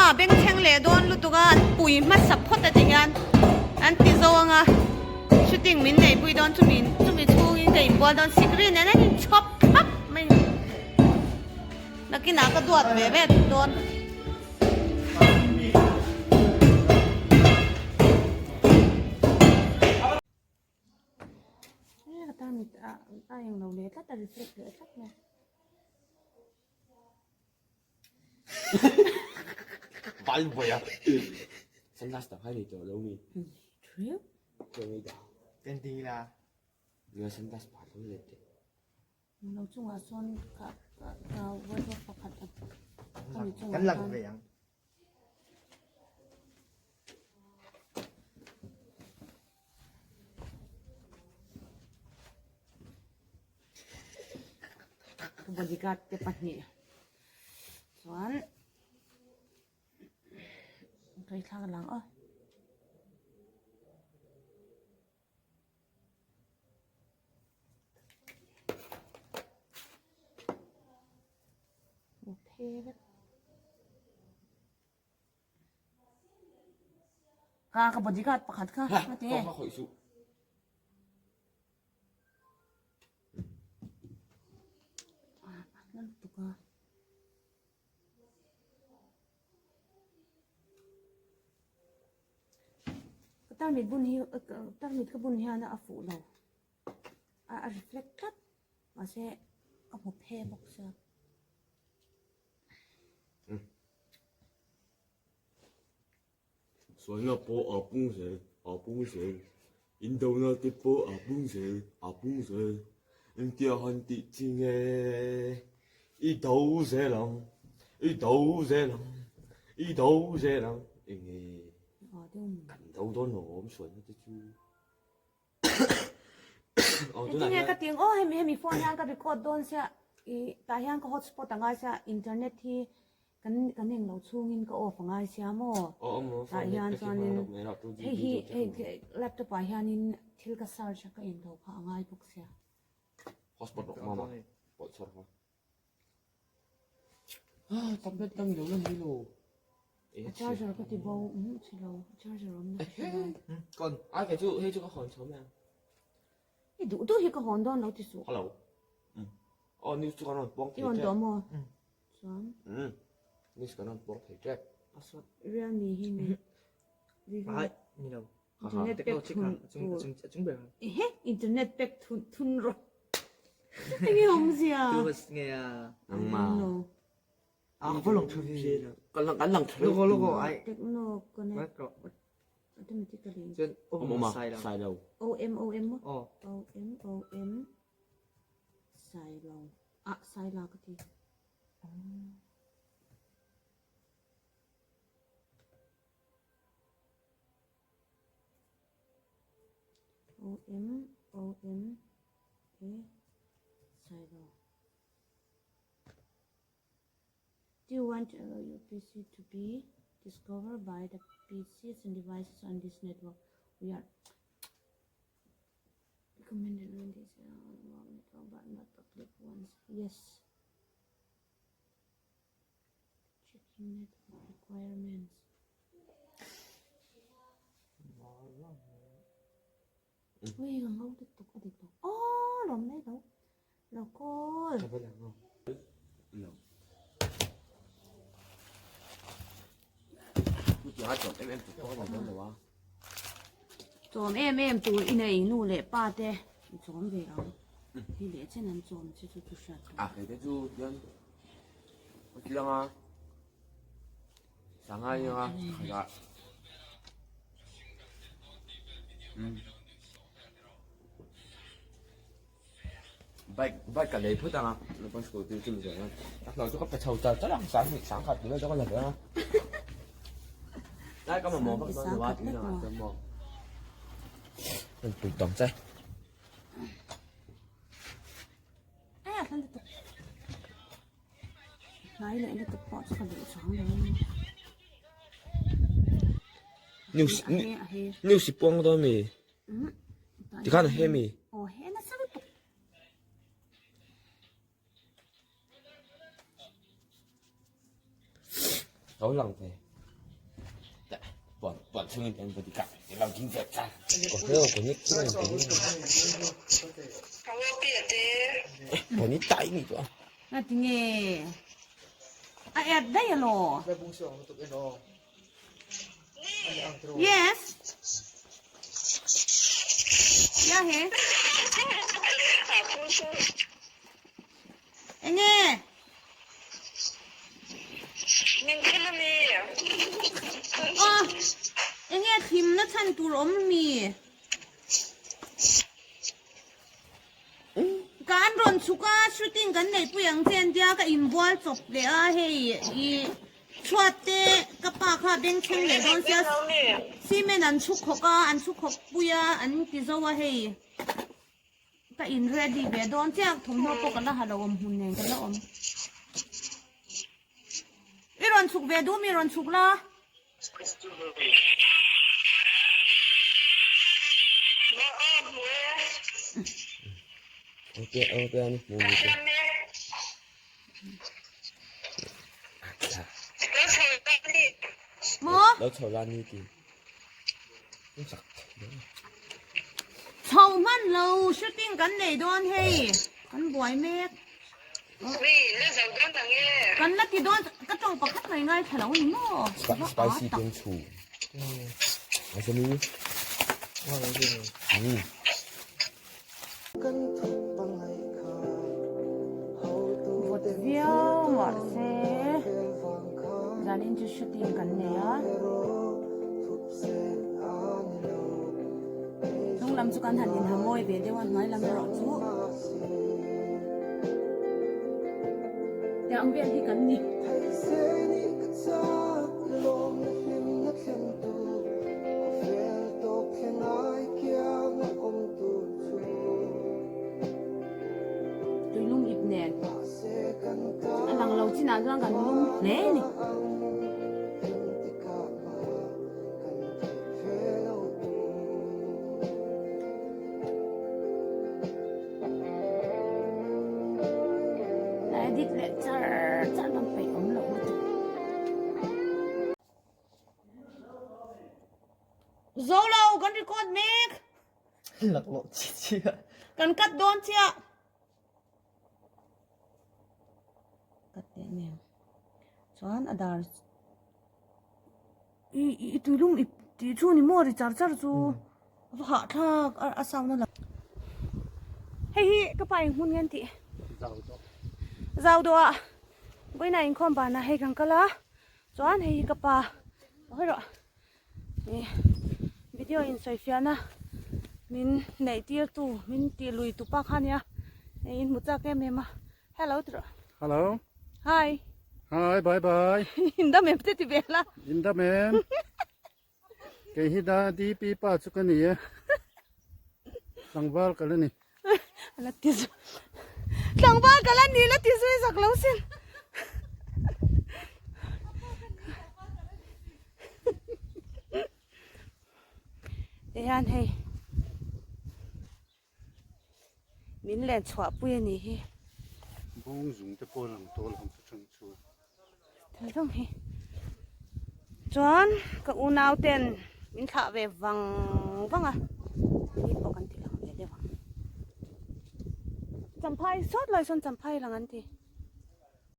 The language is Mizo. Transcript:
a bengchheng leh dawn lutuk a an pui hmasa phawt a ti hian an ti zo anga shooting min nei pui dawn chumi chumi chhungin ka inbual dawn sikri nen an inchhawp thlap mai a nakinah ka duat ve ve dawn. A englo leh tlat a reflect leh tlat mai. Valbuai a. Sunglass tak hai nei tawh lo mi. True. Chuan dah. Kan ti la. Nia sunglass pah lo let teh. Lo chungah sawn ka ka wardrobe pakhat a kami chungah Kan lang ve ang. Bodyguard te pahnih chuan rei thlak a lang a. Ka ka bodyguard pakhat kha a ti Ka khawih suh. A lutuk a. Ka tarmit bun hi tarmit ka bun hian a fuh lo a reflect tlat mahse ka hmu phe bawk sia. Sualna pawh a pung zel, a pung zel. Indona te pawh a pung zel, a pung zel. Engtia han tih chi nge? I do zel ang, i do zel ang, i do zel ang. Enge kan do dawn lo awm sualna te chu. Engtinge ka tih ang aw hemi hemi phone hian ka record dawn sia ih tah hian ka hotspot a ngai sia internet hi kan kan englo chhungin ka off a ngai sia maw tah hian chuanin hei hi hei laptop ah hianin thil ka search a ka englo kha a ngai bawk sia. Hotspot rawh mama pawh chhawr kha. Ah tablet dang ilo la ni lo. A charger ka ti bo um chi lo a charger awm na ka hre lo. Kon ai kei chu hei chu ka hawn chho mai ang. I duh duh hi ka hawn dawn lo ti suh. Hello. Oh news chu kan rawn puang thei tep. I hawn tawh maw? Chuan. Um news kan rawn puang thei tep. Password. Realme hi mi. Vivo. Ai ni lo. Internet pek thun tur. Ehe internet pek thun thun rawh. Enge awmzia? Tu bas nge a. Nangma. A ka lang tha ve. Kan lang kan lang tha. Logo logo ai. Techno connect automatically. Chuan om om sai sai lo. O M O M mo. O M O M sai lo. A sai la ka ti. O M O M E sai lo. Do you want to allow your PC to be discovered by the PCs and devices on this network? We are recommended on this uh, network but not public ones. Yes. Checking network requirements. Ui, ka ngau lutuk a dik lo. Aw, lawm mai lo. Lo call. Ka va lang lo. Lo. Chutiang a chawm em em tur pawh a ni dawn lo a. Chawm em em tur i nei nu leh pa te i chawm ve ang. Hi leh chen an chawm che chu chu hriat tur. A kei te chu hian ka ti lang a. Sanga i anga khatah. Bike bike ka lei phut anga naupang scooty chu mi zawng a a hlawh chu ka pe chho char char ang sang hnih sang khat tih vel chu ka la ve anga lai ka mamawh vak dawn lo a tih lang ah chuan maw an pui tawng che. Hnai leh lutuk pawh chu ka duh chuang lo a ni. News news i puang dawn mi? Tikhan a he mi? Aw he nasa lutuk. Lo lang ve. Ngatinge a add daih alaw? Yes. Ya he. Enge? Aw, enge thimna chhan tur awm mi? Ka an rawn chhuk a, shooting kan neihpui ang che an tia ka inbual chawp leh a, hei i chhuat te ka pa kha a beng thleng leh dawn sia, cement an chhuk khawk a, an chhuk khawk pui a, an ti zo a hei ka in ready ve dawn chiah, thawmhnaw pawh ka la ha lo awm hmun nen ka la awm. I rawn chhuk ve duh mi rawn chhuk la. Chho hman lo shooting kan nei dawn hei kan buai mek. Kan la ti dawn ka tawng pakhat mai ngaithla lo a ni maw? Spicy ten chu. Vawt viau mahse zanin chu shooting kan nei a. Hnung lam chu kan han inha mawi ve deuh a hnuai lam erawh chu tiang vel hi kan ni. Tuilum ip nen a lang lo chinah chuan kan lum hle a ni. Edit leh char char lam peih awm loh lutuk. Zo lo kan record mek. Laklawh chiah chiah. Kan cut dawn chiah. Cut teh nen. Chuan a dar i i tuilum i tih chu ni maw ri char char chu a va hahthlak a a sound a lang. Hei hi ka pa eng hmun nge an tih? Zau dawh ah vawiinah inkhawm banah hei kan kal a chuan hei hi ka pa hawi rawh. Ih video in sawi fiah na min neih tir tu min tih lui tu pa kha ania hei in hmu chak em em a hello ti rawh hello hi hi bye bye in dam em te ti ve la in dam em kei hi da dp pa chu ka ni e tlangval ka la ni la ti zui tlangval ka la ni la ti zui zak lo sin Ti hian hei min len chhuah pui a nih hi. Bawng zung te pawh a lang tawh lo ang chu chang chu. Thil dang hi chuan ka unau ten min thlah ve vang vang a ni pawh kan ti lang ve deuh ang. Champhai sawt lai sawn champhai lang an ti.